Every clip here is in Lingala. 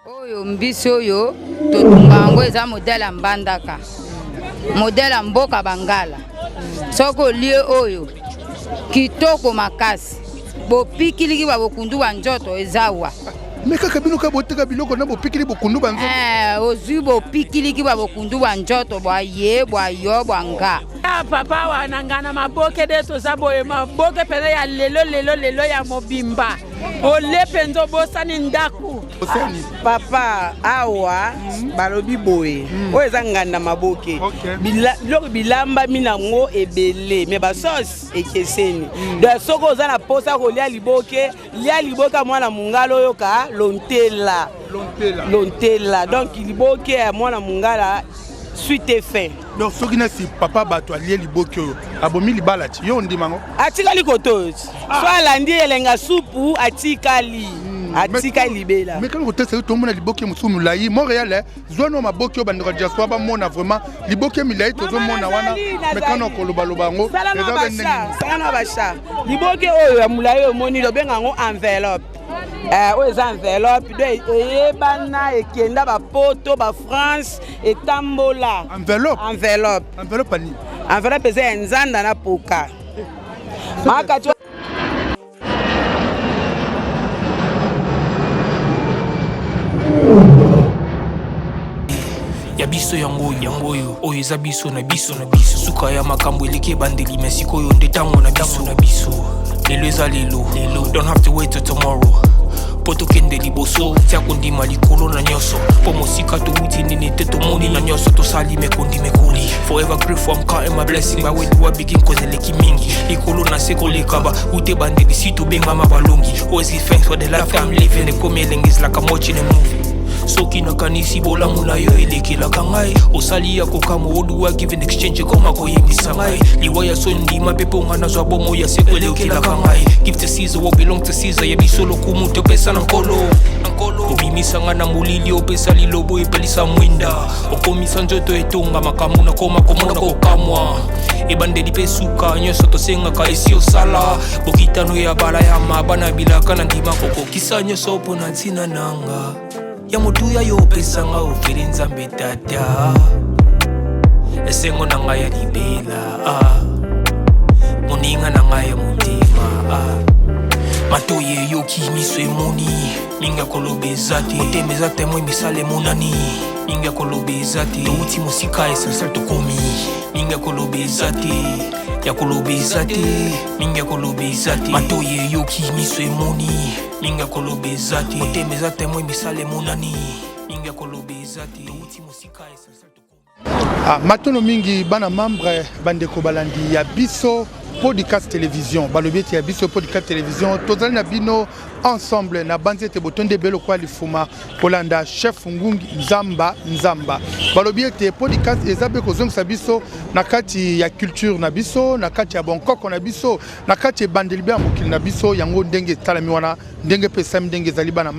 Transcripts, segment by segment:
Oyo mbisi oyo totumba yango eza modele ya mbandaka, modele ya mboka bangala. Soki olie oyo kitoko makasi, bopikiliki ba bokundu ba nzoto eza wa me kaka bino kaka boteka biloko na bopikili bokundu ba nzoto. Eh, ozwi bopikiliki ba bokundu ba nzoto bwa ye bwa yo bwa nga. Ah, papa wana nga na maboke de toza boye maboke mpenza ya lelo lelo lelo ya mobimba ole mpenza obosani ndako papa awa balobi boye oyo eza nganda maboke biloko bilambami nango ebele me basauce ekeseni donc soki oza na mposa kolia liboke lia liboke ya mwana mongala oyoka lontela lontela donc liboke ya mwana mongala suite et fin. Donc soki nasi papa bato alie liboki oyo abomi libala ti yo ondima ngo? Atikali koto oyo ti. Ah. So alandi elenga supu atikali. Hmm. Atikali libela. Mais quand kotesa yo tomona liboki mosusu molai Montréal eh, zwa no maboki oyo bandeko ya diaspora bamona vraiment liboki milai tozomona wana mais kana kolobaloba yango eza ndenge sala na basha liboki oyo ya molai omoni lobenga yango enveloppe Eh, oyo eza enveloppe do eyebana ekenda bapoto bafrance etambola enveloppe enveloppe enveloppe nini enveloppe eza ya nzanda na poka makati ya biso yango oyo yango oyo oyo eza biso na biso na biso suka ya makambo eleki ebandeli me sikoyo nde ntango na biso na biso lelo eza lelo lelo don't have to wait till tomorrow mpo tokende liboso tia kondima likolo na nyonso mpo mosika towuti nini te tomoni na nyonso tosali mekondi mekoli forever grateful I'm counting my blessing by where do I begin cause eleki mingi likolo na se koleka ba ute bandeli si tobengama balongi always give thanks for the life I'm living ekomi elengi is like I'm watching a movie soki nakanisi bolamu na yo elekelaka ngai osali ya kokamwa oduwa give in exchange ekoma koyebisa ngai liwa ya soni ndima mpe mpo ngai nazwa bomoi ya seko elekelaka ngai give to Caesar what belong to Caesar ya biso lokumu topesa na nkolo obimisa ngai na molili opesa lilobo epelisa mwinda okomisa nzoto etonga makambo nakoma komona kokamwa ebandeli mpe suka nyonso tosengaka esi osala bokitano ya balayama bana bilaka na ndima kokokisa nyonso mpo na ntina nanga ya motuya yo opesanga ofeli nzambe tata esengo na ngai ya libela ah. moninga na ngai ya motema ah. matoyi eyoki miso emoni mingi ya koloba eza te motema eza temwe misala emonani mingi ya koloba eza te touti mosika essentiel tokomi mingi ya koloba eza te ya koloba eza te mingi ya koloba eza te matoyi eyoki miso emoni mingi ya koloba eza te motema eza temwe misala emonani mingi ya koloba eza te touti mosika essentiel tokomi Ah, matono mingi bana membre bandeko balandi ya biso podcast télévision balobi ete ya biso podcast télévision tozali na bino ensemble na banzi ete botondi ebele lokola lifuma kolanda chef ngungi nzamba nzamba balobi ete podcast eza mpe kozongisa biso na kati ya culture na biso na kati ya bonkoko na biso na kati ebandeli mpe ya mokili na biso yango ndenge etalami wana ndenge mpe esami ndenge ezali bana,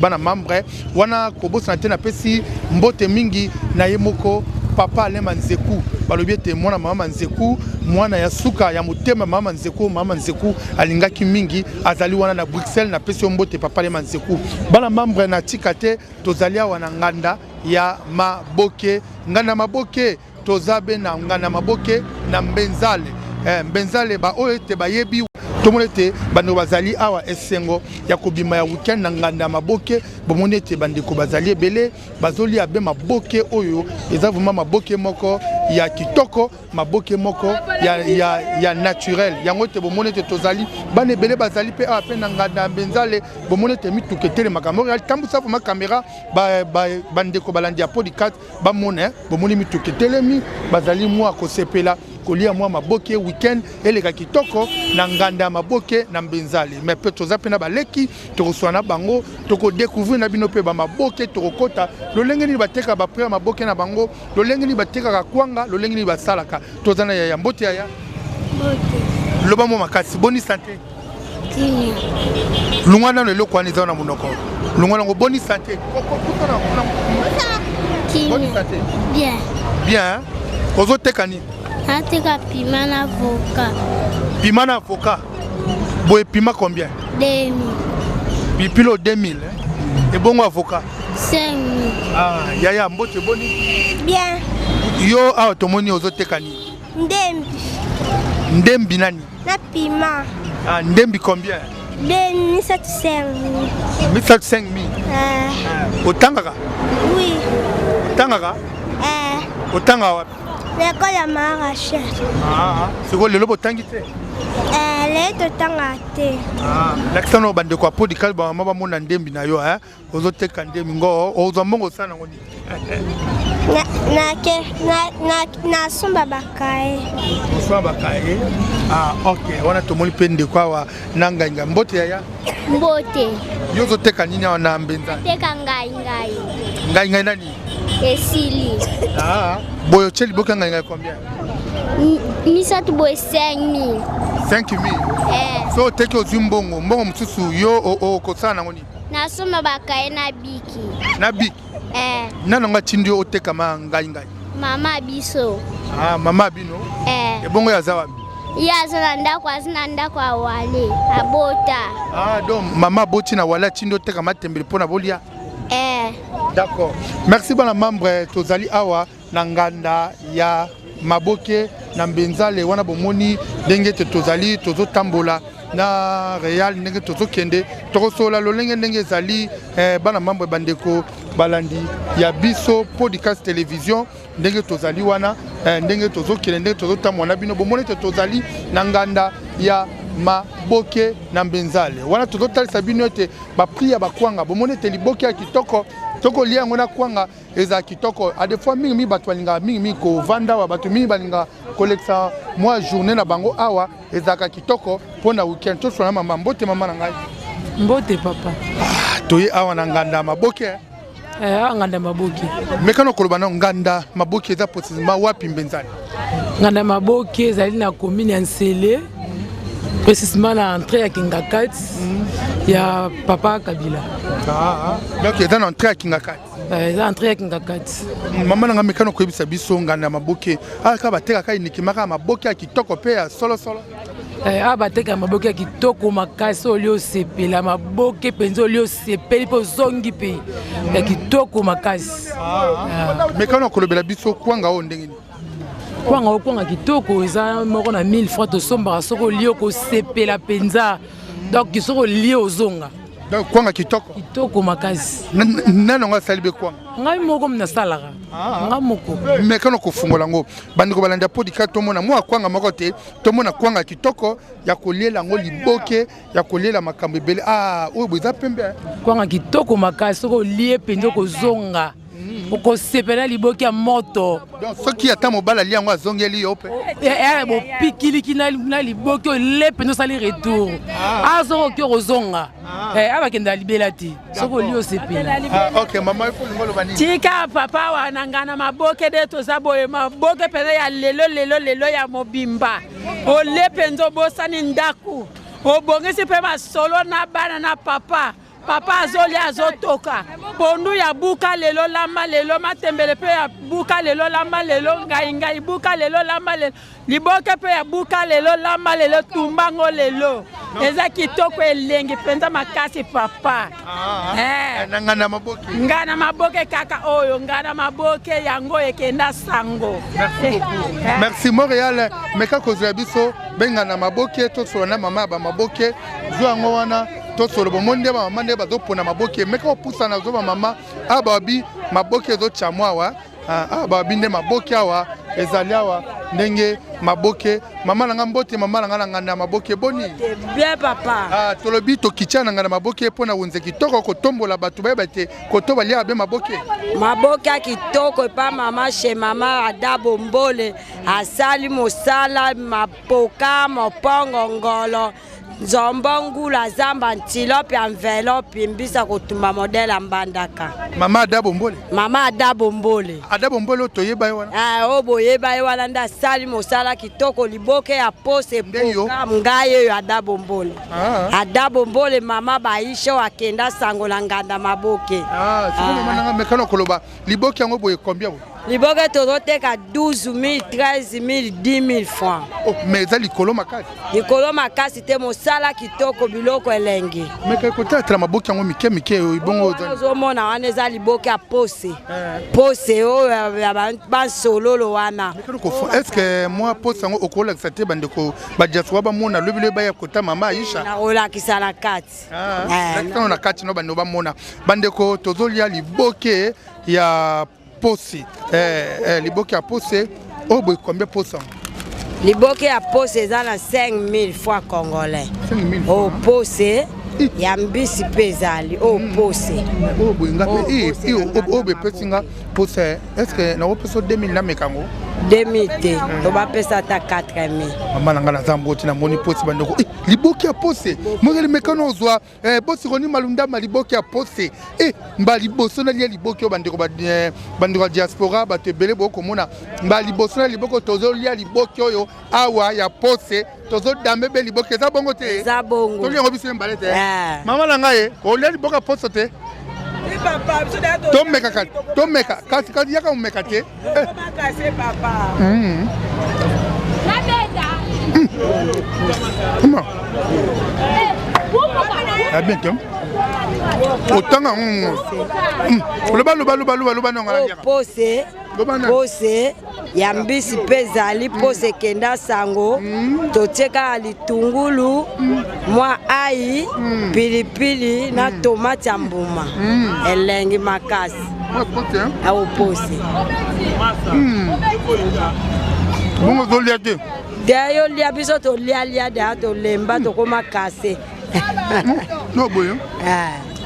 bana membre wana kobosana te napesi mbote mingi na ye moko papa Alain Manzeku balobi ete mwana mama Manzeku mwana ya suka ya motema mama Manzeku mama Manzeku alingaki mingi azali wana na Bruxelles napesi yo mbote papa Alain Manzeku bana membre na tika te tozali awa na nganda ya maboke nganda maboke toza be na nganda maboke na mbenzale eh, mbenzale baoyo ete bayebi tomoni ete bandeko bazali awa esengo ya kobima ya weekend na nganda ya maboke bomoni ete bandeko bazali ebele bazolia be maboke oyo eza vraiment maboke moko ya kitoko maboke moko ya, ya, ya naturel yango ete bomoni ete tozali bana ebele bazali mpe awa mpe na nganda ya mbenzale bomoni ete mituka etelemaka moko tambwisa vraiment kamera bandeko ba, ba balandi ya podcast bamona eh, bomoni mituka etelemi bazali mwa kosepela kolia mwa maboke weekend eleka kitoko na nganda ya maboke na mbenzale mais mpe toza mpe na baleki tokoswana na bango tokodecouvrir na bino mpe bamaboke tokokota lolenge nini batekaka bapre ya maboke na bango lolenge nini batekaka kwanga lolenge nini basalaka toza na yaya mbote yaya loba mwa makasi boni sante Kimia. Longwa nano eloko wana eza na monoko. Longwa nango boni sante. Kimia. Boni sante. Bien. Bien. Ozoteka nini? Nateka piment na avocat. Piment na avocat. Boye piment combien? 2000. Pilipili 2000. Eh? Ebongo avocat? 5000. Ah, yaya mbote boni? Bien. Yo awa tomoni ozoteka nini? Ndembi. Ndembi nani? Na piment. Ah, ndembi combien? 275000. 275000. Ah. Ah, otangaka? Oui. Otangaka? Eh. Otangaka wapi? L'école ya Mara Rachel. Ah, sikoyo lelo botangi te? Eh, lelo totangaka te. Ah, lakisa no bandeko ya podcast bamama bamona ndembi na yo eh? Ozoteka ndembi ngo ozwa mbongo osala nango nini? Nasomba bakaye. Osomba bakaye. Ah, ok, wana tomoni mpe ndeko awa na ngai ngai. Mbote yaya. Mbote. Yo ozoteka nini awa na mbenza? Teka ngai ngai. Ngai ngai nani? Esili. Ah, boye otie liboke ya ngai ngai combien? Misato boye 5000. 5000? Eh. So oteki ozwi mbongo, mbongo mosusu yo okosala nango nini? Nasomba bakaye na biki. Na biki? Eh. Nani yango atindi yo otekama ngai ngai? Mama biso. Ah, mama bino? Eh. Ebongo ye aza wapi? Ye aza na ndako, aza na ndako ya wale, abota. Ah, donc mama aboti na wale atindi oteka matembele mpo na bolia? Eh. D'accord. Merci bana membre, tozali awa na nganda ya maboke na mbenzale wana bomoni ndenge ete tozali tozotambola na Real ndenge tozokende tokosola lolenge ndenge ezali eh, bana membre bandeko balandi ya biso podcast télévision ndenge tozali wana eh, ndenge tozokende ndenge tozotambola na bino bomoni ete tozali na nganda ya maboke na mbenzale wana tozotalisa bino ete baprix ya bakwanga bomoni ete liboke ya kitoko tokolia yango na kwanga ezala kitoko. A des fois mingi mingi bato balingaka mingi mingi kovanda awa, bato mingi balingaka kolekisa mwa journée na bango awa, ezalaka kitoko mpo na weekend. Toswana mama, mbote mama na ngai. Mbote papa. Ah, toye awa na nganda ya maboke. Eh, awa nganda maboke. Mekano koloba na nganda maboke eza précisément wapi mbenzani? Nganda maboke ezali na commune ya Nsele, précisément na entrée ya Kingakati ya papa Kabila. Ah, donc eza na entrée ya Kingakati. Eh, eza entrée ya Kingakati. Mama na nga mekano koyebisa biso nganda maboke aka batekaka inikima kaka maboke ya kitoko mpe ya solosolo. Eh, awa batekaka maboke ya kitoko makasi, oyo osepela maboke mpenza, oyo osepeli mpe ozongi mpe ya kitoko makasi. Ah. Mekano kolobela biso kwanga oyo ndenge nini? Kwanga oyo kwanga kitoko eza moko na 1000 francs tosombaka, soki olie okosepela mpenza, donc soki olie ozonga. Donc kwanga kitoko. Kitoko makasi. Nani yango asali be kwanga? Ngai moko nasalaka. Ngai moko. Mekano kofungola yango. Bandeko balandi ya podcast tomona mwa kwanga moko te, tomona kwanga kitoko ya koliela yango liboke, ya koliela makambo ebele. Ah, oyo boye eza pembe. Kwanga kitoko makasi, soki olie mpenza okozonga. Okosepela liboke ya moto. Donc soki ata mobali alie yango azongeli yo mpe. Bopikiliki na liboke olie mpenza osali retour. Ah, soki oki okozonga. Eh, abakenda libela te. Soki olie osepela. Ah, ok, mama il faut lingo loba nini? Tika papa wana ngana maboke de toza boye maboke mpenza ya lelo lelo lelo ya mobimba. Olie mpenza obosani ndako. Obongisi mpe masolo na bana na papa. Papa azolia azotoka pondu ya buka lelo lamba lelo matembele mpe ya buka lelo lamba lelo ngai ngai buka lelo lamba lelo liboke mpe ya buka lelo lamba lelo tumbango lelo eza kitoko elengi mpenza makasi papa. Eh. Na nganda maboke. Nganda maboke kaka oyo nganda maboke yango ekenda sango. Merci beaucoup. Merci Montréal meka kozwa biso benga na maboke tosola na mama ya ba maboke zwa yango wana tosolo bomoni nde bamama nde bazopona maboke meka kopusana zo bamama awa babi maboke ezotya mwa awa awa babi nde maboke awa ezali awa ndenge maboke. Mama na nga mbote, mama na nga na nganda maboke boni? Bien papa. Ah, tolobi tokitya na nganda maboke mpo na wenze kitoko kotombola bato bayeba ete koto baliaka be maboke. Maboke ya kitoko epa mama chez mama Ada Bombole asali mosala mapoka mopongo ngolo nzombo ngula zamba ntilope enveloppe mbisa kotumba modèle ya mbandaka. Mama Ada Bombole. Mama Ada Bombole. Ada Bombole oyo toyeba ye wana. Ah, oyo boyeba ye wana nde asali mosala kitoko liboke ya pose epoka ngai oyo Ada Bombole. Ah. Ada Bombole mama baisha oyo akenda sango na nganda maboke. Ah, sikoyo mama nanga mekano koloba liboke yango boye combien boye? Liboke tozoteka 12 000, 13 000, 10 000 francs. Oh, mais eza likolo makasi. Likolo makasi te, mosala kitoko, biloko elengi. Mais kaka kotalatala maboke yango mike mike oyo bongo ozomona wana eza liboke ya pose. Eh. Pose oyo ya bansololo wana. Est-ce que moi pose yango okolakisa te bandeko ba diaspora bamona lobi lobi baya kota mama Aisha? Nakolakisa na kati. Ah, eh. Na kati no bandeko bamona. Bandeko tozolia liboke ya pose eh, eh, liboke ya pose oyo boye combien pose yango? Liboke ya pose eza na 5000 francs congolais. Oyo pose ya mbisi mpe ezali oyo hmm. pose oyo boye nga mpe oyo bepesi nga pose est ce que nakopesa 2000 nameka yango? 2000 te, to bapesa ata 4000. Mama na nga naza mboti namoni pose bandeko liboke ya pose mokeli mekano ozwa Eh, bosi Roni Malundama liboke ya pose eh, mba liboso nalia liboke oyo bandeko eh, bandeko ya diaspora bato ebele bokomona mba liboso na liboko tozolia liboke oyo awa ya pose tozodambe be liboke eza bongo te eza bongo tolia yango biso mbale te eh. Mama na ngai olia liboke ya poso te? Tomeka kati tomeka kasi kasi yaka omeka te. Comment? Ah bien te. Otanga ngo. Loba loba loba loba loba nonga na. Pose. Pose ya mbisi mpe ezali pose ekenda sango totie kaka litungulu mwa ai pilipili na tomate ya mbuma elengi makasi aopose. Bongo ozolia te? Te, yo lia, biso tolialia deya tolemba tokoma kase. No boye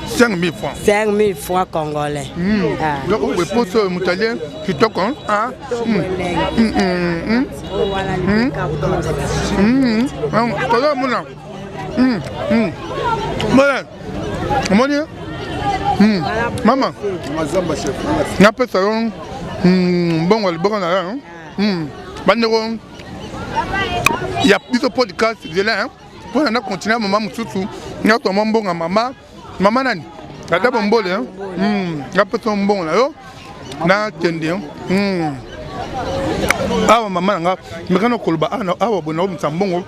5000 francs. 5000 francs congolais. Donc oyo boye poso oyo moto alie kitoko. Toza mona bole omoni mama napesa yo mbongo ya liboko na yo bandeko ya biso podcast zela mpona na continue mama mosusu nyonso mwa mbongo ya mama mama nani ata bombole napesa mbongo na yo nakende awa mama na nga mekana koloba awa boye nakomisa mbongo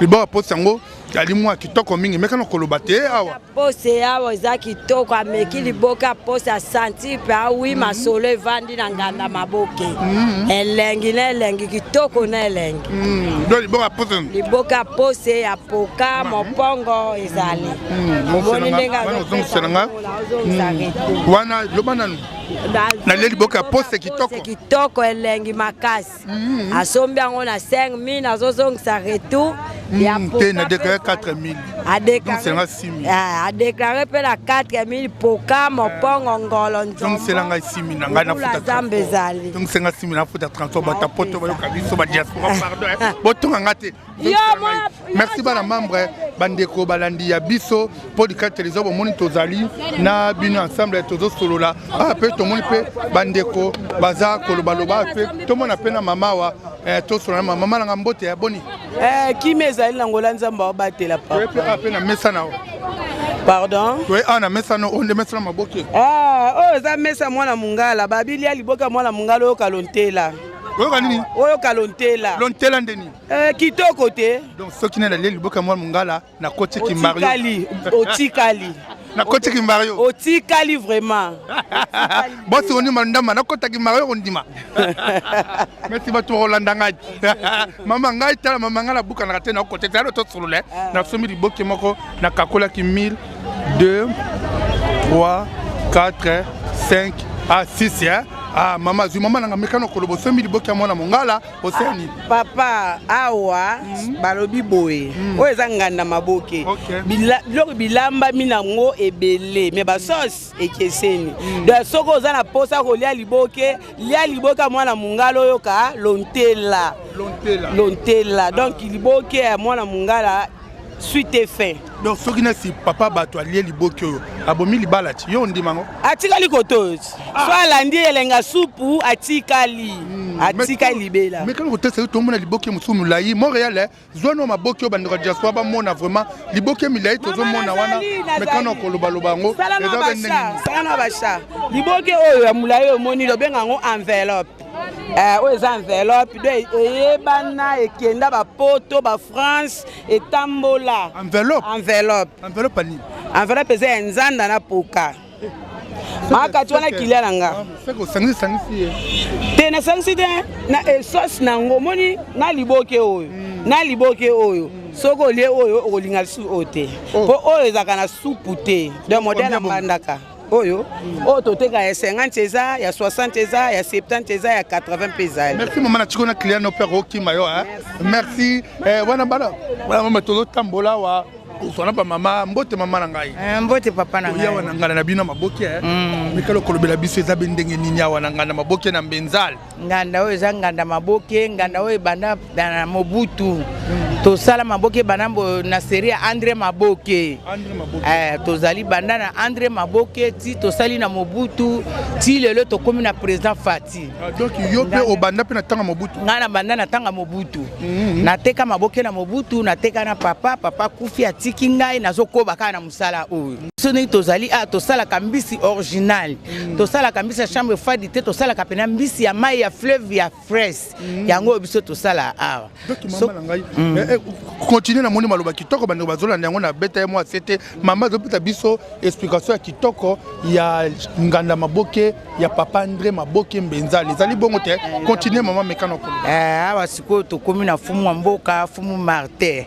liboko posi yango ali mwa kitoko mingi mekana koloba te awa. Pose awa eza kitoko, ameki liboka pose asanti mpe awi masolo evandi na nganda maboke elengi na elengi kitoko na elengi. Donc liboka pose liboka pose ya poka mopongo ezali omoni ndenge azongisela nga wana loba nanu nalie liboka ya pose kitoko kitoko elengi makasi. Asombi yango na 5000 azozongisa retour ya te na déclaré 4000. Adéclaré mpe na 4000 poka mopongo ngolo. Nzongisela ngai 6000 na ngai nafuta zamba ezali. Zongisela ngai 6000 nafuta transport bato poto bayoka biso ba diaspora pardon botonga nga te. Merci bana membre bandeko balandi ya biso podcast télévision bomoni tozali na bino ensemble tozosolola awa mpe tomoni mpe bandeko baza kolobaloba mpe tomona mpe na mama awa tosolola na mama nanga mbote ya boni. Kimi ezali na ngola nzambe aobatela. Papa mpe na mesa na Pardon? Toye awa na mesa no oyo nde mesa na maboke. Oyo eza mesa mwana mongala babilia liboka mwana mongala oyoka lontela. Oyoka nini? Oyoka lontela. Lontela nde nini? Kitoko te. Donc soki nalali liboka mwana mongala nakoti kimario. Otikali. Nakoti kimario. Otikali vraiment. Bosi ondima ndamba nakota kimario kondima. Merci bato bakolanda ngai. Mama ngai tala mama ngai nabukanaka te nakote te alo tosolola nasombi liboke moko nakakolaki 1000 2 3 4 5 a 6. Ah mama azwi mama nanga mekano koloba osombi liboke ya mwana mongala oseni. Papa awa balobi boye oyo eza nganda maboke biloko bilambami nango ebele mais basauce ekeseni. Donc soki oza na posa kolia liboke lia liboke ya mwana mongala oyoka lontela lontela. Donc liboke ya mwana mongala suite et fin. Donc soki nasi papa bato alie liboke oyo abomi libala ti yo ondima ngo? Atikali koto so alandi elenga supu atikali. Atika libela. Mais quand otesa yo, tomona liboke mosusu molai. Montréal, eh, zwa no maboke oyo bandeko ya diaspora bamona vraiment liboke milai tozomona wana. Mekana kolobaloba yango. Sala na basha, sala na basha. Liboke oyo ya molai oyo omoni, lobenga yango enveloppe. Oyo eza enveloppe, do eyebana, ekenda bapoto, bafrance, etambola. Enveloppe? Enveloppe. Enveloppe nini? Enveloppe eza ya nzanda na poka makati wana, kilia na nga. Osangisi, sangisi ye. Te, nasangisi te. Na sauce nango omoni na liboke oyo, na liboke oyo, soki olie oyo, okolinga lisusu oyo te, mpo oyo ezalaka na supu te. Donc modèle ya mbandaka oyo, oyo toteka ya 50, eza ya 60, eza ya 70, eza ya 80 mpe ezali. Merci mama na tiko na client no mpe akokima yo. Merci. Wana bana wana mama, tozotambola awa, kozwa bamama. Mbote mama na ngai. Mbote papa na ngai. Awa na nganda na bino maboke, mikalo kolobela biso eza be ndenge nini awa na nganda maboke na Mbenzale? Nganda oyo eza nganda maboke. Nganda oyo ebanda na Mobutu. Tosala maboke ebanda na série ya André Maboke. Tozali banda na André Maboke ti tosali na Mobutu, ti lelo tokómi na président Fati. Donc yo mpe obanda mpe na ntango Mobutu? Ngai na banda na ntango ya Mobutu. Nateka maboke na Mobutu, nateka na papa. Papa kufi, atiki ngai, nazokoba kaka na mosala oyo. Biso ndenge tozali awa, tosalaka mbisi original, tosalaka mbisi ya chambre froide te, tosalaka mpena mbisi ya mai ya fleuve ya fresh. Yango oyo biso tosala awa. Mama na ngai, continue. Namoni maloba kitoko, bandeko bazolanda yango na beta ye mwa se te. Mama azopesa biso explication ya kitoko ya nganda maboke ya papa André Maboke Mbenzale. Ezali bongo te? Continue mama, mekana koloba. Awa sikoyo tokómi na fumu ya mboka, fumu Martin.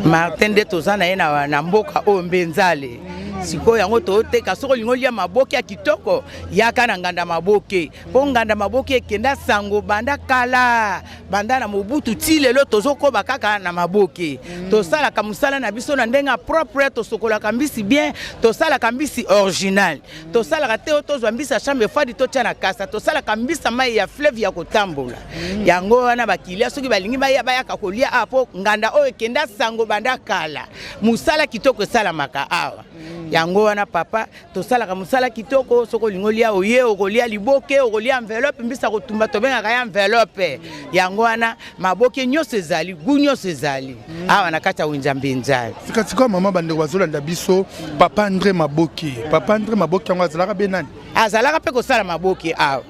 Martin nde toza na ye na mboka oyo Mbenzale. Sikoyo yango toteka. Soki olingi olia maboke ya kitoko, yaka na nganda maboke, mpo nganda maboke ekenda sango banda kala, banda na Mobutu ti lelo tozokoba kaka na maboke. Tosalaka mosala na biso na ndenge ya propre, tosokolaka mbisi bien, tosalaka mbisi original. Tosalaka te oyo tozwa mbisi ya chambre froide totya na kasa. Tosalaka mbisi ya mai ya fleuve ya kotambola. Yango wana bakilia, soki balingi baya, bayaka kolia awa, mpo nganda oyo ekenda sango banda kala. Mosala kitoko esalamaka awa. Yango wana papa, tosalaka mosala kitoko. Soki olingi olia, oye, okolia liboke, okolia enveloppe, mbisi ya kotumba tobengaka ya enveloppe. Yango wana maboke nyonso ezali, gu nyonso ezali awa na kati ya wenze ya Mbenzale. Sika mama, bandeko bazolanda biso, papa André Maboke, papa André Maboke yango azalaka be nani? Azalaka mpe kosala maboke awa.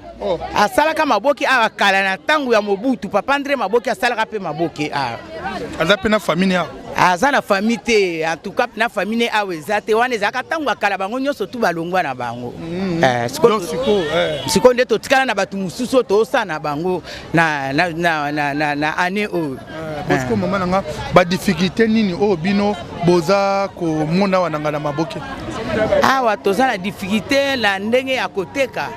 Asalaka maboke awa kala na ntango ya Mobutu. Papa André Maboke asalaka mpe maboke awa. Aza mpe na famille awa? Aza na famille te. En tout cas na famille ne awa eza te. Wana ezalaka ntango ya kala, bango nyonso tu balongwa na bango. Sikoyo nde totikala na bato mosusu oyo tozosala na bango na année oyo. Bosiko mama na nga, badifficulté nini oyo bino boza komona awa na ngai na maboke? Awa toza na difficulté na ndenge ya koteka.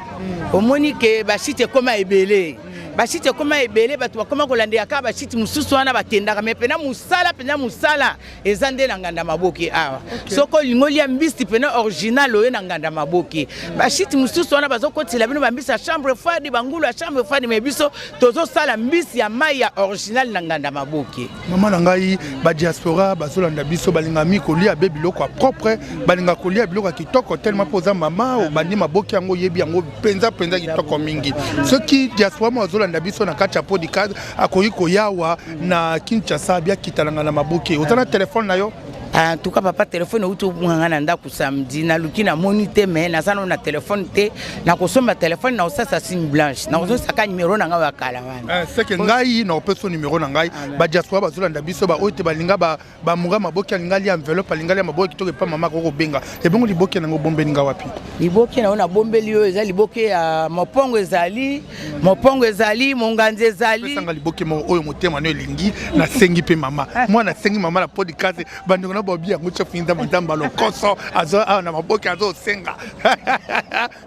Omoni ke bashite ekoma ebele, bashite ekoma ebele, bato bakoma kolandela kaka bashite mosusu wana bakendaka. Me mpena mosala, mpenza mosala eza nde na nganda maboke awa. Soki olingi olia mbisi mpena original, oyo na nganda maboke. Bashite mosusu wana bazokotela bino bambisi ya chambre froide, bangulu ya chambre froide, me biso tozosala mbisi ya mai ya original na nganda maboke. Mama na ngai, badiaspora bazolanda biso, balingami kolia be biloko ya propre, balinga kolia biloko ya kitoko tellement. Mpo oza mama, obandi maboke yango, oyebi yango mpenza mpenza kitoko mingi. Soki diaspora mo azolanda biso na kati ya podcast akoki koyawa na Kinshasa, biakitalanga na maboke, oza na telefone na yo? En tout cas papa, telefone euti obunganga na ndako samedi. Naluki, namoni te, me naza nano na telefone te. Nakosomba telefone, nakosasa sim blanche, nakozosaka numero na ngai ya kala wana. Seke ngai nakopesa numero na ngai. Badiaspora bazolanda biso, baoyo te balinga bamuka maboke, alinga lia enveloppe, alinga lia maboke kitoko epa mama, akoki kobenga. Ebongo liboke nango obombeli nga wapi? Liboke na yo nabombeli oyo eza liboke ya mopongo. Ezali mopongo, ezali monganzi, ezali Pesanga liboke moko oyo motema no elingi. Nasengi mpe mama mwana, nasengi mama na podcast. Bandeko na babi yango, chef nzambe, nzambe lokoso aza awa na maboke, azosenga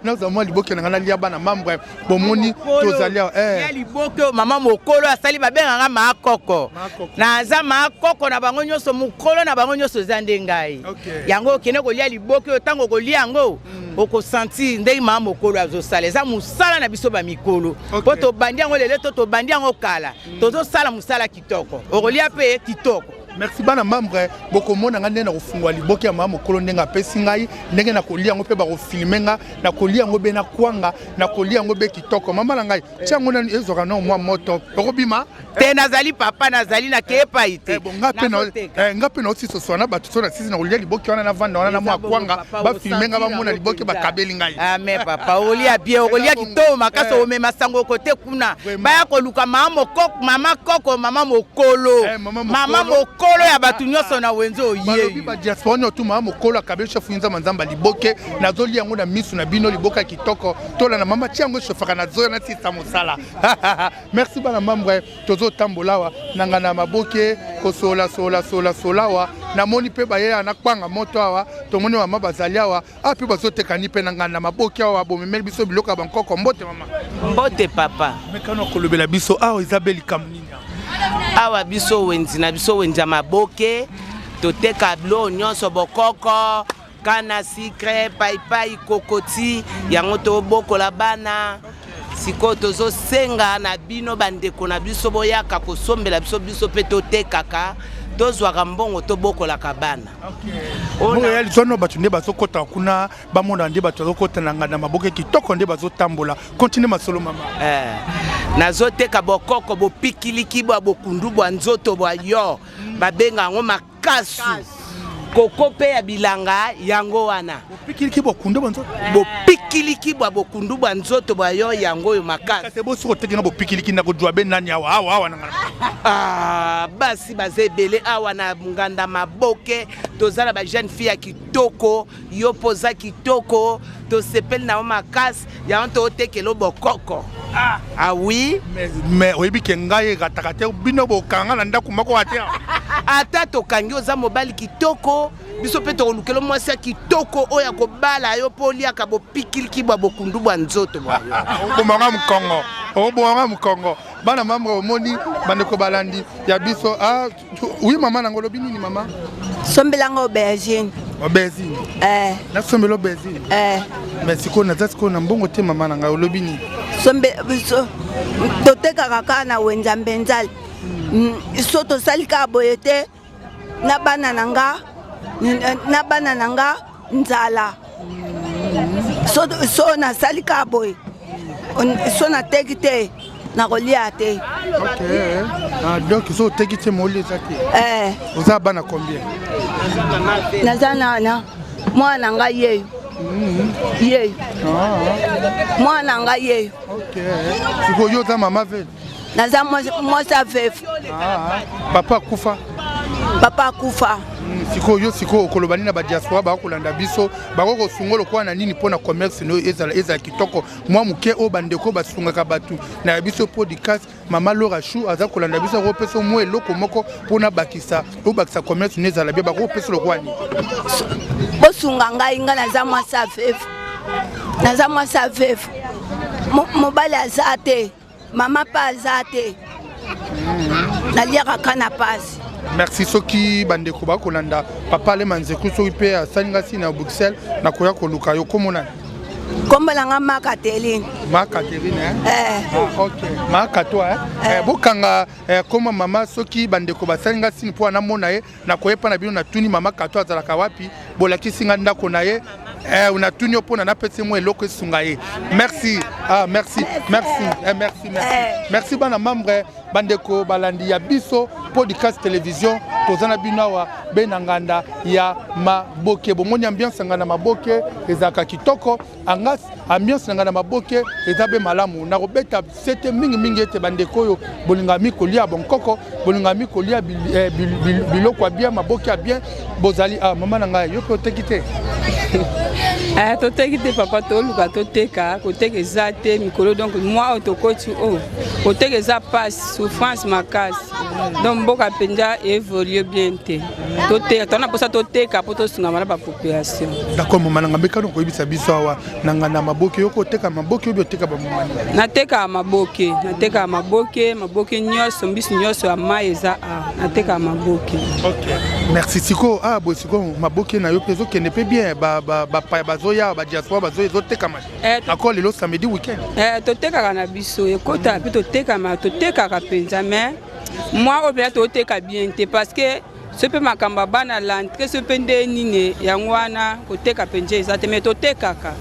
nazwa mwa liboke na ngai nalia. Bana membre, bomoni tozali awa. Ya liboke oyo mama mokolo asali, babengaka maakoko. Naza maakoko na bango nyonso, mokolo na bango nyonso eza nde ngai. Yango okende kolia liboke oyo, ntango okolia yango, okosentir ndenge mama mokolo azosala. Eza mosala na biso bamikolo, mpo tobandi yango lelo to tobandi yango kala. Tozosala mosala kitoko, okolia mpe kitoko. Merci bana membre, bokomona nga ndenge nakofungwa liboke ya mama mokolo ndenge apesi ngai, ndenge nakolia yango mpe bakofilme nga, nakolia yango be na kwanga, nakolia yango be kitoko. Mama na ngai, tia yango nani ezwaka nao mwa moto, okobima? Te, nazali papa, nazali na ke epai te. Eh, bon, nga mpe na eh, nga mpe naosi soswa na bato so na sisi nakolia liboke wana navanda wana na mwa kwanga, bafilme nga bamona liboke bakabeli ngai. Amen papa, okolia bien, okolia kitoko makasi, eh. omema sango kote kuna. Baya koluka mama mokoko, mama koko, mama mokolo. Eh, mama mokolo ya bato nyonso na wenze oye. Balobi ba diaspora nyonso mama mokolo akabeli chef nzamba nzamba liboke, nazolia yango na misu na bino liboke ya kitoko. Tola na mama tia yango echauffaka na zoya na sisa mosala. Merci bana membre, tozotambola awa na ngana maboke kosola sola sola sola awa. Namoni mpe bayeya na kwanga moto awa, tomoni mama bazali awa. Ah, mpe bazotekani mpe na nganda maboki awa, bomemeli biso biloko ya bankoko. Mbote mama. Mbote papa. Mekano kolobela biso awa eza be likambo nini awa? Awa biso wenzi na biso wenzi ya maboke, toteka biloko nyonso, bokoko, kana sikre, paipai, kokoti, yango tobokola bana. Sikoyo tozosenga na bino bandeko na biso boyaka kosombela biso, biso mpe totekaka, tozwaka mbongo tobokolaka bana. Oyo ya bato nde bazokota kuna, bamona nde bato bazokota na nganda maboke kitoko nde bazotambola. Continue masolo mama. Nazoteka bokoko bopikiliki bwa bokundu bwa nzoto bwa yo, babenga yango makasu. Koko mpe ya bilanga yango wana. Bopikiliki bwa kundu bwa nzoto? Bopikiliki bwa bokundu bwa nzoto bwa yo yango oyo makasi. Kasi bosi koteki na bopikiliki na kodwa be nani awa awa awa na nganda. Ah, basi baza ebele awa na nganda maboke, toza na ba jeune fille ya kitoko, yo poza kitoko, tosepeli na yo makasi, yango totekelo bokoko. Ah. Ah oui. Mais oyebi ke ngai erataka te, bino bokanga na ndako moko ate. Ata tokangi oza mobali kitoko, biso mpe tokolukela mwasi ya kitoko oyo akobala yo mpo oliaka bopikiliki bwa bokundu bwa nzoto bwa yo. Obomanga mokongo, obomanga mokongo. Bana mambo omoni bandeko balandi ya biso. Ah, oui mama nango olobi nini mama? Sombelanga aubergine. Aubergine? Eh. Nasombela aubergine? Eh. Mais sikoyo naza sikoyo na mbongo te mama na ngai, olobi nini? Sombe so totekaka kaka na wenza mbenzali. So tosali kaka boye te na bana na nga, na bana na nga nzala. So, so nasali kaka boye, so nateki te nakolia te. Ok. Ah, donc so oteki te moli eza te. Eh. Oza bana combien? Naza na mwana na ngai yeyo. Yeyo. Mwana na ngai yeyo. Ok. Sikoyo yo oza mama veuve? Naza mwasi ya veuve. Papa akufa? Papa akufa. Sikoyo yo sikoyo okoloba nini na ba diaspora bakolanda biso, bakoki kosunga lokola na nini mpona commerce no ezala kitoko mwa moke oyo bandeko basungaka bato na biso podcast. Mama Laura Chou aza kolanda biso, akopesa mwa eloko moko mpona bakisa obakisa commerce no ezala bien, bakopesa lokola nini? Bosunga ngai, ngai naza mwasi ya veuve, naza mwasi ya veuve, mobali aza te, mama mpe aza te, naliaka kaka na pasi. Merci. Soki bandeko bakolanda papa Alema Nzeku, soki mpe asali nga si na Bruxelles, nakoya koluka yo. Kombo nani? Kombo na nga Ma Catherine. Ma Catherine, hein? Eh. Ah, ok. Ma Kato, hein? Eh. Eh, bokanga eh, koma mama, soki bandeko basali nga sini mpo namona ye, nakoyepa na bino. Natuni mama Kato azalaka wapi, bolakisi nga ndako na ye. Eh, natuni yo mpona napesi mwa eloko esunga ye. Merci. Ah, merci. Merci. Eh, merci, merci. Merci bana membre, bandeko balandi ya biso podcast télévision, toza na bino awa be na nganda ya maboke. Bomoni ambiance ya nganda maboke ezalaka kitoko, angas ambiance na nganda maboke eza be malamu. Nakobeta sete mingi mingi ete bandeko oyo bolingaka mi kolia bonkoko, bolingaka mi kolia biloko ya bien, maboke ya bien, bozali. Ah, mama na ngai, yo mpe oteki te? Toteki te papa, toluka toteka, koteka eza te mikolo. Donc mwa oyo tokoti oyo koteka eza pasi, souffrance makasi. Donc mboka mpenza évolue bien te. Toteka, tona mposa toteka mpo tosungama na bapopulation. D'accord mama na ngai, mbekano koyebisa biso awa na nganda maboke, yo koteka maboke oyo oteka bamama? Natekaka maboke, natekaka maboke, maboke nyonso, mbisi nyonso ya mai eza awa, natekaka maboke. Ok, merci. Sikoyo awa boye, sikoyo maboke na yo mpe ezokende mpe bien, bapaya bazoya, badiaspora bazoya, ezotekama encore lelo samedi weekend? Totekaka na biso, ekotaka mpe totekama, totekaka mpenza, mais mwa oyo mpenza toteka bien te parce que So mpe makambo ya bana lentre so mpe nde nini yango wana koteka mpenza eza te mais totekaka.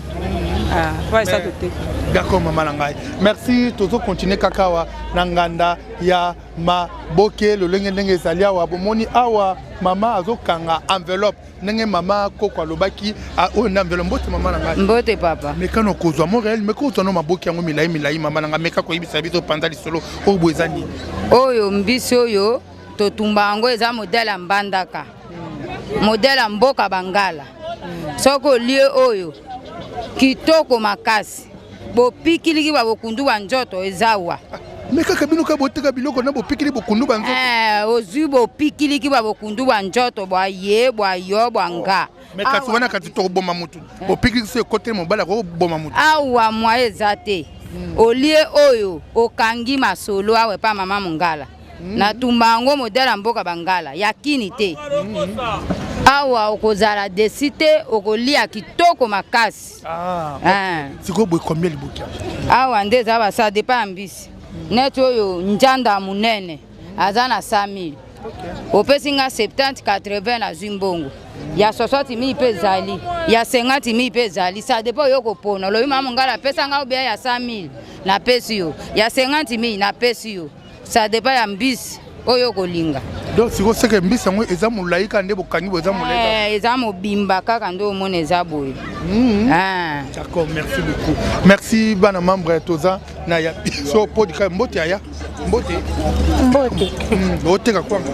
Ah, po eza toteka. D'accord mama na ngai. Merci, tozo continuer kaka awa na nganda ya maboke lolenge ndenge ezali awa bomoni awa mama azokanga enveloppe ndenge mama koko alobaki oyo nde enveloppe. Mbote mama na ngai. Mbote papa. Mekano kozwa Montréal, meka kozwa no maboke yango milai milai mama na ngai, meka koyebisa biso panza lisolo oyo boye eza nini? Oyo mbisi oyo totumba yango eza modèle ya Mbandaka, modèle ya mboka Bangala. Soki olie oyo kitoko makasi, bopikiliki ba bokundu ba nzoto eza wa. Me kaka bino kaka boteka biloko na bopikili bokundu ba nzoto. Ozwi bopikiliki ba bokundu ba nzoto bwa ye bwa yo bwa nga. Me kasi wana kasi tokoboma mutu. Bopikiliki so ekoteli mobali akoboma mutu. Awa mwa eza te. Olie oyo okangi masolo awa epa mama Mongala. Natumba yango modèle ya mboka Bangala ya kini te. Awa okozala desi te, okolia kitoko makasi. Sikoyo boye combien liboki? Awa nde eza ba ça dépend ya mbisi. Neti oyo njanda ya monene aza na 100 000. Opesi nga 70 80 nazwi mbongo. Ya 60 000 mpe ezali, ya 50 000 mpe ezali. Ça dépend oyo kopona. Olobi mama Mongala apesa nga obia ya 100 000 napesi yo, ya 50 000 napesi yo. Ça dépend ya mbisi oyo okolinga. Donc sikoyo seke mbisi yango eza molai kaka nde bokangi boye eza molai kaka? Eza mobimba kaka nde omona eza boye. D'accord, merci beaucoup. Merci bana membre toza na ya biso podcast. Mbote yaya. Mbote. Mbote. Oteka kwanga?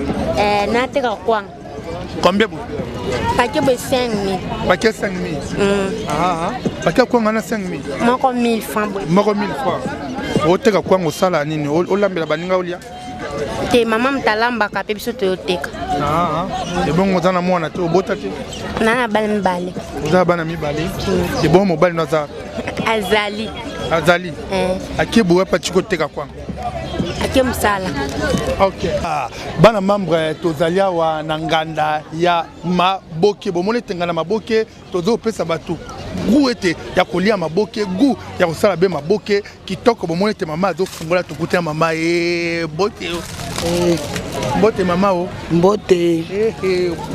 Nateka kwanga. Combien boye? Paquet boye 5000. Paquet 5000. Paquet kwanga na 5000. Moko 1000 francs boye. Moko 1000 francs. Oteka kwanga osala nini? Olambela baninga olia? Te mama mutalambaka pe biso toyoteka. Ebongo oza na mwana te, obota te? Na na bana mibale. Oza na bana mibale? Ebongo mobali no aza? Azali. Azali? Ake boye apa tiko teka kwanga? Ake mosala. Ok. Bana membre tozali awa na nganda ya maboke. Bomoni ete nganda maboke tozopesa bato goût ete ya kolia maboke, goût ya kosala be maboke kitoko. Bomoni ete mama azofungola, tokuti ya mama e mbote. Mbote mama o. Mbote.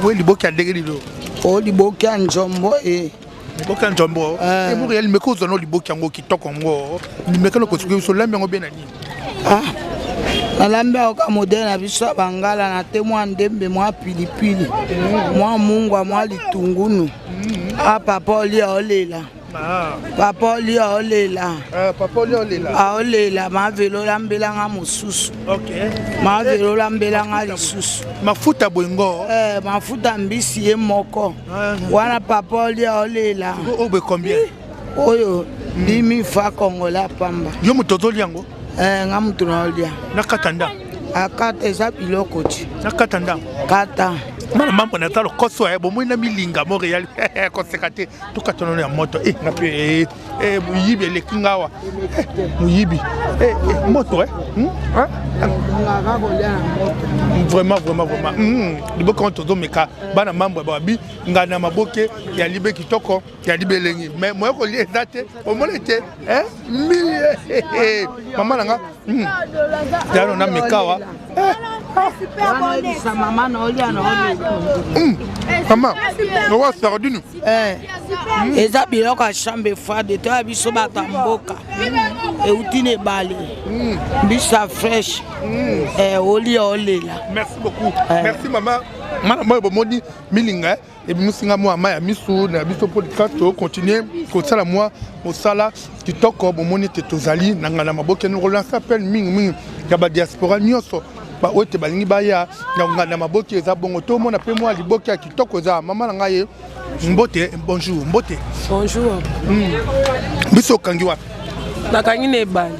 We liboke ya ndenge lilo? O liboke ya nzombo e. Liboke ya nzombo. E Muriel meko ozwa no liboke yango kitoko yango. Meko no kosuki biso lambi yango bien na nini? Nalambi yango ka modele na biso ya bangala na te mwa ndembe mwa pilipili mwa mungwa mwa litungunu. Papa olia olela. Papa olia olela. Papa olia olela. Aolela mavelo olambelanga mosusu. Mavelo olambelanga lisusu. Mafuta boyengo. Mafuta mbisi ye moko. Wana papa olia olela. Oyo boye combien? Oyo 10 000 francs congolais pamba. Yo moto ozolia yango? Nga moto naolia. Na kata ndambo? Akata eza biloko ti. Na kata ndambo? Kata. Mana mambo na talo koso ya bomoi na milinga Montréal koseka te tokata nono ya moto nga pe moyibi eleki nga awa moyibi moto vraiment vraiment vraiment liboke wana tozomeka bana mambo ya babi ngana maboke ya libe kitoko ya libe elengi mais moya kolia eza te omoni te mama na nga yano na mekawa mama owa sardine eza biloko ya chambre froide to ya biso bato ya mboka euti na ebale mbisi ya fresh olia olela. Merci beaucoup. Merci mama. Mana moyo bomoni milinga ebimisi nga mwa mai ya misu na biso podcast tocontinue kosala mwa mosala kitoko. Bomoni ete tozali na nganda maboke rolance appel mingimingi ya badiaspora nyonso baoyo ete balingi baya na nganda maboke eza bongo tomona mpe mwa liboke ya kitoko eza mama na ngai ye. Mbote, bonjour, mbote. Bonjour. Biso okangi wapi? Nakangi na ebale.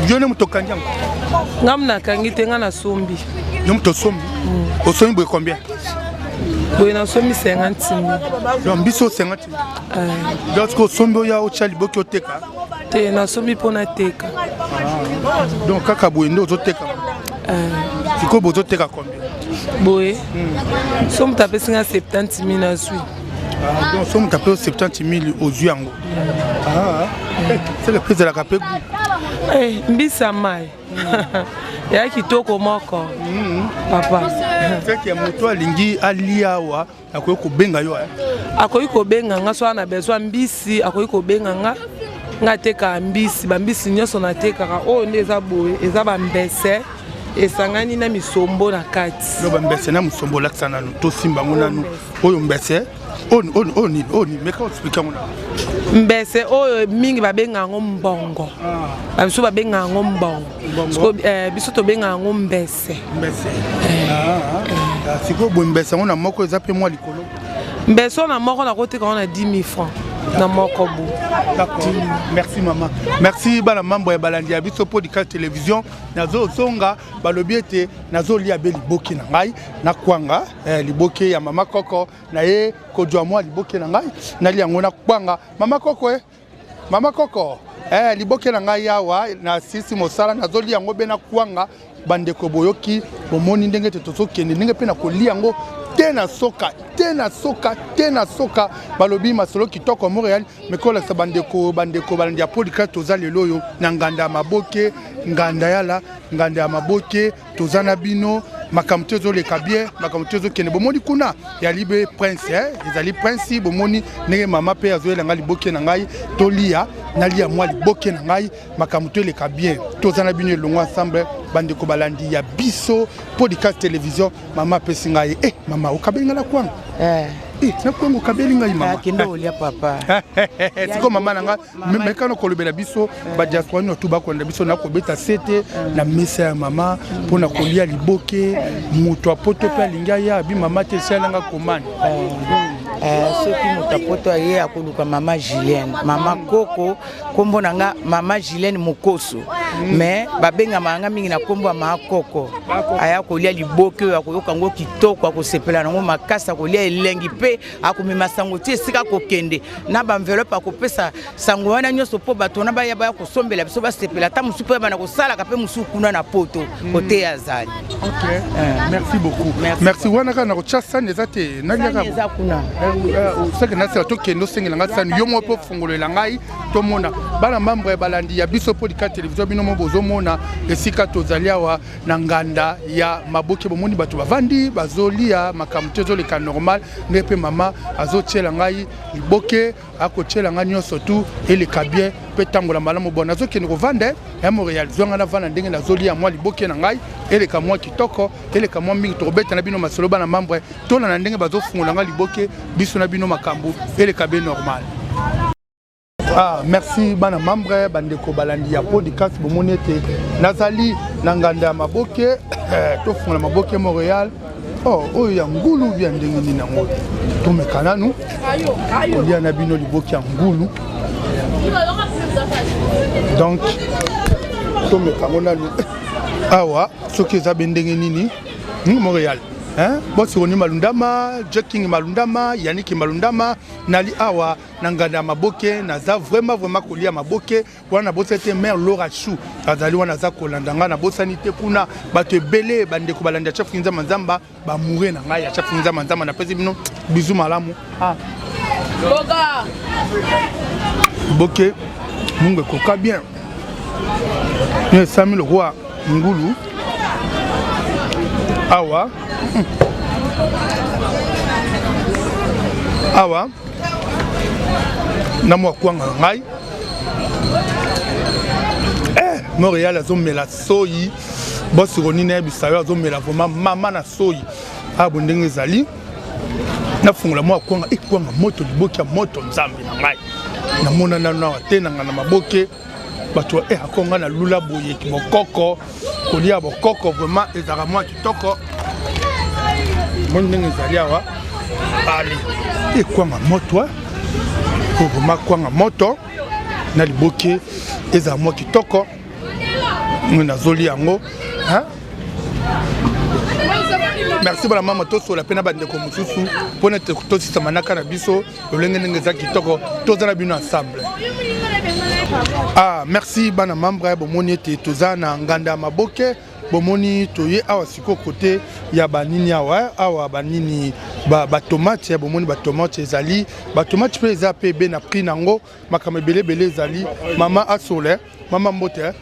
Yo nde moto okangi yango? Nga nakangi te, nga nasombi. Yo moto osombi? Osombi boye combien? Boye nasombi 50 000. Donc biso 50 000. Donc soki osombi oya otya liboki oteka? Te, nasombi mpo nateka. Donc kaka boye nde ozoteka? Sikoyo bozoteka combien? Boye so moto apesi nga 70 000 nazwi. Donc so moto apesi 70 000 ozwi yango. Seke mpe ezalaka mpe goût. Eh, mbisi ya mai ya kitoko moko papa. Seke moto alingi alia awa akoki kobenga yo? Eh? Akoki kobenga nga so na besoin mbisi, akoki kobenga nga. Nga atekaka mbisi, bambisi nyonso natekaka. Oyo nde eza boye, eza bambese esangani na misombo na kati. Yo bambese na misombo, olakisa nanu, tosimba yango nanu. Oyo mbese, oyo nini? Oyo nini? Meka explique yango nanu. Mbese oyo mingi babenga yango mbongo, babiso babenga yango mbongo, biso tobenga yango mbese. Mbese sikoyo boye, mbese yango na moko eza mpe mwa likolo? Mbese oyo na moko nakoteka yango na 10 000 francs na moko bo. D'accord, merci mama, merci. Bana mambo ya balandi ya biso podcast télévision, nazozonga. Balobi ete nazolia be liboke na ngai na kwanga, liboke ya mama Koko na ye. Kozwa mwa liboke na ngai, nalia yango na kwanga. Mama Koko, mama Koko, liboke na ngai awa, nasilisi mosala, nazolia yango be na kwanga. Bandeko, boyoki, bomoni ndenge ete tozokende, ndenge mpe na kolia yango te na soka te na soka te na soka. Balobi masolo kitoko Montréal mekolakisa bandeko. Bandeko balandi ya podcast, toza lelo oyo na nganda ya maboke, nganda yala, nganda ya maboke. Toza na bino, makambo te ezoleka bien, makambo te ezokende. Bomoni kuna ya libe prince, ezali prince. Bomoni ndenge mama mpe azoyela ngai liboke na ngai, tolia, nalia mwa liboke na ngai, makambo to eleka bien. Toza na bino elongo, ensemble, bandeko balandi ya biso podcast télévision. Mama apesi ngai, mama okabeli ngai na kwanga, na kwanga okabeli ngai mama. Kende olia, papa. Siko mama na ngai, mekano kolobela biso badiaspora nyonso tu bakolanda biso. Nakobeta sete na mesa ya mama mpona kolia liboke. Moto apoto mpe alingi aya, abi mama te, esalanga komane. Soki moto apoto aye, akoluka mama Julienne, mama Koko. Nkombo na nga mama Julienne Mokoso, mais babengama nga mingi na nkombo ya maa Koko. Aya kolia liboke oyo, akoyoka yango kitoko, akosepela nango makasi, akolia elengi mpe akomema sango ti esika akokende na baenveloppe. Akopesa sango wana nyonso mpo bato wana baya, baya kosombela biso, basepela. Ata mosusu mpe bana kosalaka mpe mosusu kuna na poto koteya azali. Ok, merci beaucoup, merci. Wana kaka na kotya sani eza te? Naliaka eza kuna. Seke nasela, tokende osengela ngai sani yo moko mpo ofungolela ngai, tomona. Bana membre ya balandi ya biso podcast télévision, bino mo bozomona esika tozali awa na nganda ya maboke. Bomoni bato bavandi, bazolia, makambo te ezoleka normal. Ndenge mpe mama azotiela ngai liboke, akotiela ngai nyonso tu eleka bien mpe tambola malamu. Bon, nazokende kovanda ya Montréal, zwanga navanda ndenge nazolia mwa liboke na ngai, eleka mwa kitoko, eleka mwa mingi. Tokobeta na bino masolo, bana membre, tolanda ndenge bazofungola ngai liboke. Biso na bino, makambo eleka be normal. Ah, merci bana membre, bandeko balandi ya podcast. Bomoni ete nazali na nganda ya maboke, tofungola maboke Montréal. Oh, oyo ya ngulu bia ndenge nini yango? Tomeka nanu kolia na bino liboke ya ngulu. Donc tomeka yango nanu awa, soki eza be ndenge nini. Montréal, bosironi Malundama, Jacking Malundama, Yaniki Malundama, nali awa na nganda ya maboke, naza vraiment vraiment kolia maboke wana. Nabosani te mare Laura Chou azali wana, aza kolanda ngai. Nabosani te kuna bato ebele, bandeko balandi ya Chef Nzamba Nzamba, bamoure na ngai ya Chef Nzamba Nzamba, napesi bino bizu malamu. Ah. Boke mungu ekoka bien, yo esami lokola ngulu awa awa na mwa kwanga na ngai. Montréal azomela soyi, bosironi nayebisa yo, azomela vraiment mama na soyi awa. Bo ndenge ezali, nafungola mwa kwanga, ekwanga moto, liboki ya moto. Nzambe na ngai, namona nano awa te nanga na maboke. Bato akonga na lula boye bokoko, kolia bokoko vraiment ezalaka mwa kitoko. Moni ndenge ezali awa, ale ekwanga moto, vraiment kwanga moto na liboke ezala mwa kitoko. Nazolia yango. Merci bana mama. Tosola mpe na bandeko mosusu mpona tosisa manaka na biso lolenge ndenge eza kitoko. Toza na bino ensemble. Ah, merci bana membre. Bomoni ete toza na nganda ya maboke. Bomoni toye awa sikoyo kote ya banini awa awa banini batomate ba bomoni batomate ezali batomate mpe eza mpe ebe na prix na yango makambo ebele ebele ezali mama asole mama mbote eh?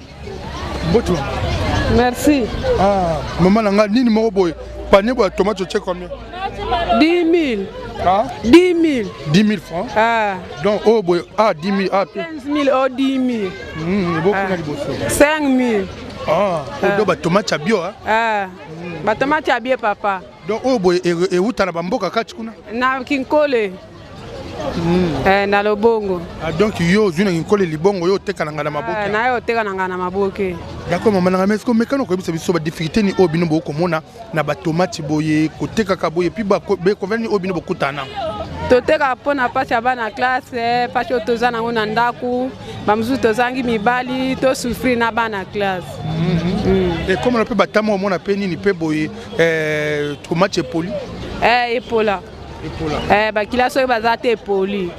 mbote mama merci ah, mama na ngai nini moko boye panier boye ya tomate otie combien 10 000 ah? 10 000 10 000 francs ah. donc oyo oh, boye ah 10 000 ah, 15 000 oh 10 000 ebokuna liboso 5 000 ah, oyo batomate ya bio ah. batomate ya bio papa donc oyo boye ewuta na bamboka kati kuna na kinkole Eh, na lobongo ah, donc yo ozwi na kinkole libongo yo oteka na ngai na maboke eh, naye oteka na ngai na maboke d'accord mama na ngai mais komekana koyebisa biso badifficulté nini oyo bino bokomona na batomati boye kotekaka boye puis bekonveni nini oyo bino bokutana totekaka mpo na mpasi ya bana classe mpasi oyo toza nango na ndako bamosusu tozangi mibali tosouffrir na bana classe ekomona mpe batama omona mpe nini mpe boye eh, tomati epoli eh, epola epola eh, bakila soki baza te epoli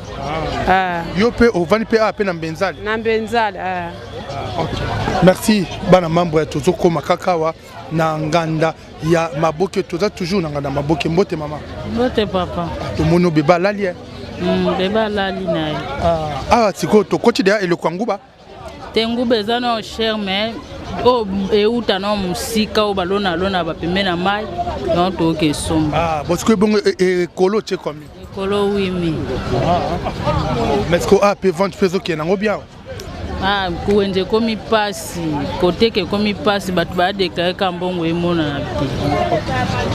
ah. eh. Yo mpe ovandi mpe awa mpe na mbenzale na mbenzale eh. Ah, okay. Merci bana membre tozokoma kaka awa na nganda ya maboke toza toujours na nganda ya maboke mbote mama mbote papa tomoni obeba alali eh. Beba alali na ye ah, awa sikoyo tokoti deya eloko ya nguba te nguba eza nao cher mais oyo euta nao mosika oyo balonalona bapembe na mai donc toyoka esomba ah, bon sikoyo ebongo ekolo otie combien ekolo wimi ah, mais sikoyo a mpe vente mpe ezokende yango bien Ah, wenze ekomi mpasi koteka ekomi mpasi bato badeklare ka mbongo emonana te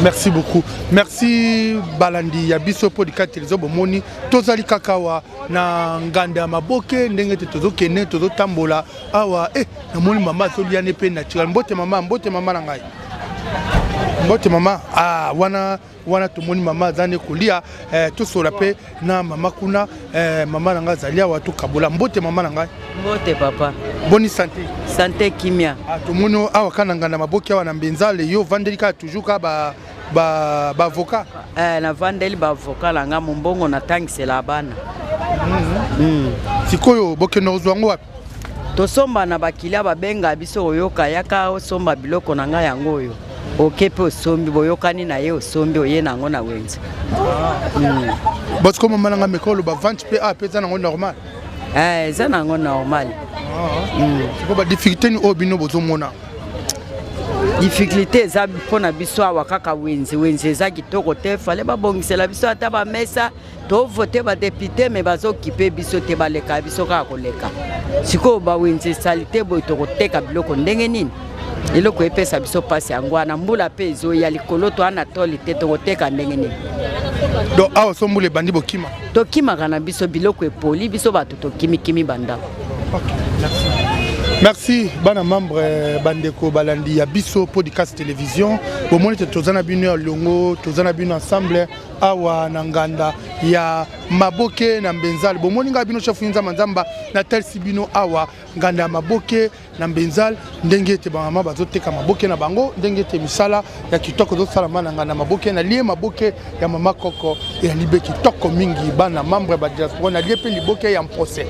merci beaucoup merci balandi ya biso podcast télévision bomoni tozali kaka awa na nganda ya maboke ndenge ete tozokende tozotambola awa eh, namoni mama azolia ne mpe naturel mbote mama mbote mama na ngai mbote mama ah, wana wana tomoni mama aza nde kolia eh, tosola mpe na mama kuna eh, mama na ngai azali awa tokabola mbote mama na ngai mbote papa boni sante sante kimia ah, tomoni awa kaka na nganda maboki awa na mbenzale yo ovandeli kaka toujours kaka ba ba ba avocat eh, navandeli ba avocat na nga mombongo natangisela bana Sikoyo bokende kozwa yango wapi? Tosomba na bakilia babenga biso oyoka yaka osomba biloko na ngai yango oyo oke mpe osombi boyokani na ye osombi oye na yango na wenze. Bosiko mama na ngai meka oloba vente mpe a mpe eza nango normal. Eh, eza nango normal. Sikoyo ba difficulté nini oyo bino bozomona? Difficulté eza mpo na biso awa kaka wenze wenze eza kitoko te fale babongisela biso ata bamesa tovote badepute me bazokipe biso te baleka biso kaka koleka sikoyo bawenze salite boye tokoteka biloko ndenge nini eloko epesa biso mpasi yango wana mbula mpe ezoya likolo toa na toli te tokoteka ndenge nini donc awa so mbula ebandi bokima tokimaka na biso biloko epoli biso bato tokimikimi bandako okay, merci. Merci bana membre bandeko balandi ya biso podcast télévision bomoni te toza na bino ya longo toza na bino ensemble awa na nganda ya maboke na mbenzal bomoni ngai bino chef nzamba nzamba natalisi bino awa nganda ya maboke na mbenzal ndenge ete bamama bazoteka maboke na bango ndenge ete misala ya kitoko ezosalama na nganda maboke nalie maboke ya mama koko eyali be kitoko mingi bana membre ba diaspora nalie mpe liboke ya mpose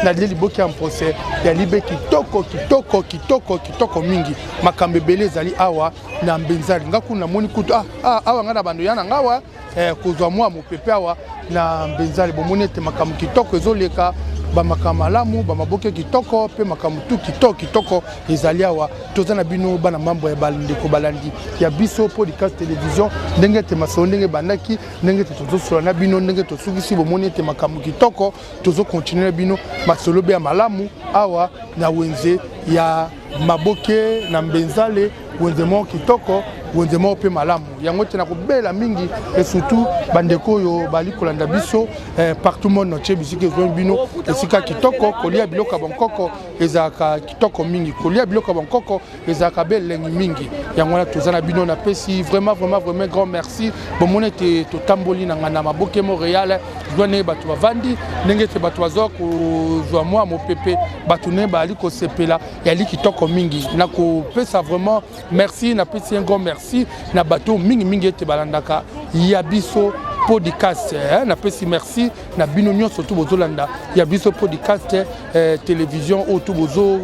nalie liboke ya mpose yali be kitoko kitoko kitoko kitoko mingi makambo ebele ezali awa na mbenzali nga kuna namoni kutu ah, ah, awa nga na bando ya na nga awa eh, kozwa mwa mopepe awa na mbenzali bomoni ete makambo kitoko ezoleka bamakambo malamu bamaboke kitoko mpe makambo tu kitoko kitoko ezali awa toza na bino bana mambo ya bandeko balandi ya biso podcast télévision ndenge ete masolo ndenge ebandaki ndenge ete tozosola na bino ndenge tosukisi bomoni ete makambo kitoko tozokontinue na bino masolo be ya malamu awa na wenze ya maboke na mbenzale wenze moko kitoko wenze moko mpe malamu yango te nakobela mingi et surtout bandeko oyo bali kolanda biso eh, partout monde entier bisika ezwami bino esika kitoko kolia biloko ya bonkoko ezalaka kitoko mingi kolia biloko ya bonkoko ezalaka be elengi mingi yango wana toza na bino napesi vraiment vraiment vraiment grand merci bomoni ete totamboli na nganda maboke montréal zwa ndenge bato bavandi ndenge ete bato bazwa kozwa mwa mopepe bato ndenge bazali kosepela yali kitoko mingi nakopesa vraiment merci napesi un grand merci na bato mingi mingi ete balandaka ya biso Podcast eh, napesi merci na bino nyonso tu bozolanda ya biso podcast eh, télévision oyo tu bozo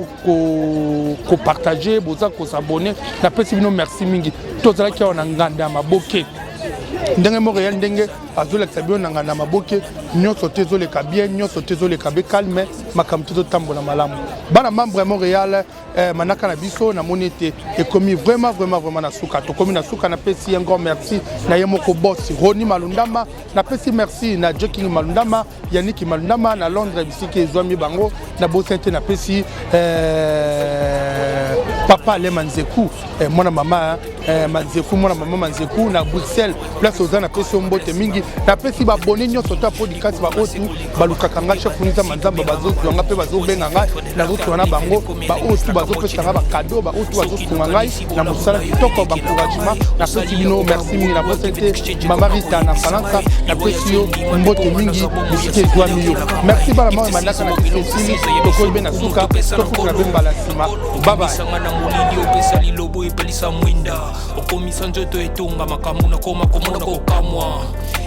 kopartage ko boza kosabone. Napesi bino merci mingi. Tozalaki awa na nganda ya maboke ndenge moko eyali ndenge azolakisa bino na nganda ya maboke nyonso te ezoleka bien, nyonso te ezoleka be calme, makambo te ezotambola malamu. Bana membre ya Montréal, eh, manaka na biso namoni ete ekomi vraiment vraiment vraiment na suka. Tokomi na suka. Napesi ye grand merci na ye moko boss Roni Malundama. Napesi merci na Joking Malundama, Yannick Malundama na Londres bisika ezwami bango. Nabosani te, napesi eh, papa Ale Manzeku, eh, mwana mama eh, Manzeku, mwana mama Manzeku na Bruxelles place oza, napesi yo mbote mingi. Napesi babone nyonso to ya podcast baoyo tu balukaka nga chef Nzamba Nzamba, bazozwa nga mpe bazobenga ngai, nazoswa na bango. Baoyo tu bazopesa nga bakado, baoyo tu bazosunga ngai na mosala kitoko, baencouragement, napesi bino merci mingi. Nabosani te mama Rita na Falansa, napesi yo mbote mingi bisika ezwami yo. Merci bana mama. Mandaka na biso esili, tokoyi be na suka, tokutana be mbala nsima. Bye. Sanga na molili, opesa lilobo, epelisa mwinda, okomisa nzoto etonga makambo, nakoma komona kokamwa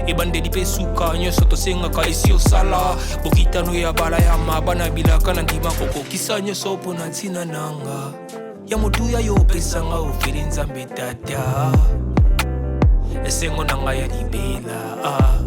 ebandeli mpe suka nyonso tosengaka esi osala bokitano ya bala ya mabana bilaka na ndima kokokisa nyonso mpo na ntina nanga ya motuya yo opesanga ofeli Nzambe tata, esengo na ngai ya libela ah.